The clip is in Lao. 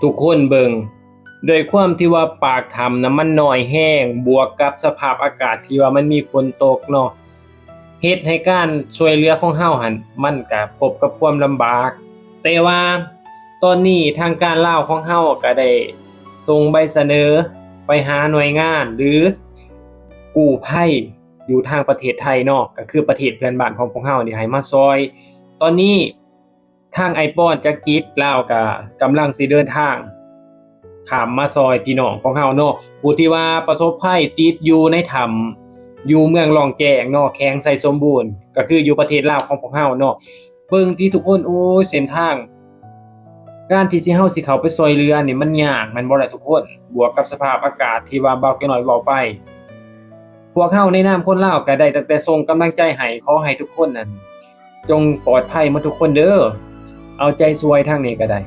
ທຸກຄົນເບິ່ງ ດ້ວຍຄວາມທີ່ວ່າປາກຖ້ຳນະມັນນ້ອຍແຮງ ບວກກັບສະພາບອາກາດທີ່ວ່າມັນມີຝົນຕົກເນາະ ເຮັດໃຫ້ການຊ່ວຍເຫຼືອຂອງເຮົາຫັ້ນ ມັນກະພົບກັບຄວາມລຳບາກ. ແຕ່ວ່າຕອນນີ້ທາງການລາວຂອງເຮົາກະໄດ້ສົ່ງໃບສະເໜີໄປຫາໜ່ວຍງານ ຫຼື ກູ້ໄພຢູ່ທາງປະເທດໄທເນາະ ກະຄືປະເທດເພື່ອນບ້ານຂອງພວກເຮົານີ້ ໃຫ້ມາຊ່ອຍ. ຕອນນີ້ ທາງອ້າຍປອນຈັກຈິດ ລາວກະກຳລັງຊິເດີນທາງຂ້າມມາຊ່ອຍພີ່ນ້ອງຂອງເຮົາເນາະ ຜູ້ທີ່ວ່າປະສົບໄພຕິດຢູ່ໃນຖ້ຳ ຢູ່ເມືອງລ້ອງແຈ້ງເນາະ ແຂວງໄຊສົມບູນ ກະຄືຢູ່ປະເທດລາວຂອງພວກເຮົາເນາະ. ເບິ່ງຕິທຸກຄົນ ໂອ້ຍ ເສັ້ນທາງ ການທີ່ຊິເຮົາຊິເຂົ້າໄປຊ່ອຍເຫຼືອນີ້ມັນຍາກແມ່ນບໍ່ລະທຸກຄົນ? ບວກກັບສະພາບອາກາດທີ່ວ່າບ່າວແກ່ນ້ອຍເວົ້າໄປ ພວກເຮົາໃນນາມຄົນລາວກະໄດ້ຕັ້ງແຕ່ສົ່ງກຳລັງໃຈໃຫ້ ຂໍໃຫ້ທຸກຄົນນັ້ນ ຈົ່ງປອດໄພໝົດທຸກຄົນເດີ ເອົາໃຈຊ່ວຍທາງນີ້ກະໄດ້.